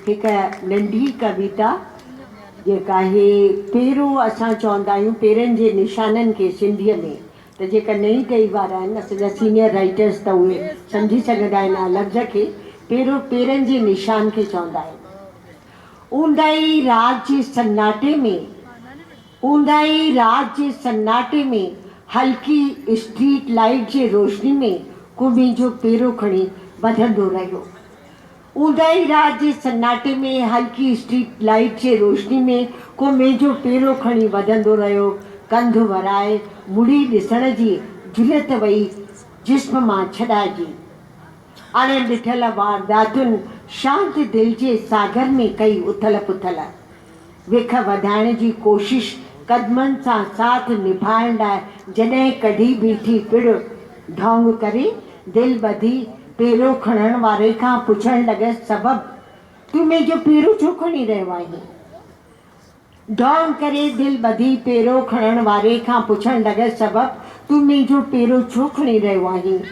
هڪ ننڍي ڪويتا جيڪا آهي پيرو اسان چوندا آهيون پيرن جي نشانن کي سنڌيء ۾ ته جيڪا نئين ٽهي وارا آهن اسان جا سينئر رائيٽرس ته اهي سمجهي سگهندا آهن ان لفظ کي پيرو پيرن جي نشان کي چوندا آهن. اونداهي رات جي سناٽي ۾ اونداهي رات جي سناٽي ۾ هلڪي اسٽريٽ لائيٽ جي روشني ۾ ڪو منهنجو پيرو کڻي وڌندو رهيو. اونداهي رات جي سناٽي ۾ هلڪي اسٽريٽ لائيٽ جي روشني ۾ ڪو منهنجو پيرو کڻي وڌندو رهيو. ڪنڌ ورائي مڙي ڏسڻ جي جرئت وئي جسم مان ڇڏائجي. اڻ ڏٺل وارداتن شانت دل جي ساگر ۾ ڪئي اٿل پٿل. وک وڌائڻ جي ڪوشش قدمن سان ساٿ نڀائڻ لاء جڏهن ڪڍي بيٺي پڙ ڍونگ ڪري دل ٻڌي پيرو کڻڻ واري کان پڇڻ لڳس سبب تون منهنجو پيرو ڇو کڻي رهيو آهين؟ ڍونگ ڪري دل ٻڌي پيرو کڻڻ واري کان پڇڻ لڳس سبب تون منهنجو پيرو ڇو کڻي رهيو آهين؟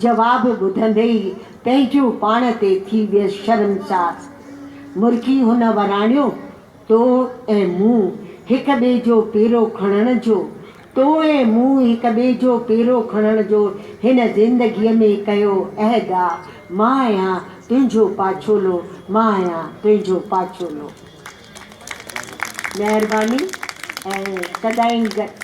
جواب ٻڌندي ئي پنهنجو پاڻ تي ٿي ويس شرمسار. مرڪي هن وراڻيو، تو ۽ مون هڪ ٻئي جو پيرو کڻڻ جو، تو ۽ مون هڪ ٻئي جو پيرو کڻڻ جو هن زندگيء ۾ ڪيو عهد آ، مان آهيان تنهنجو پاڇولو، مان آهيان تنهنجو پاڇولو. مهرباني ۽ سدائين گڏ.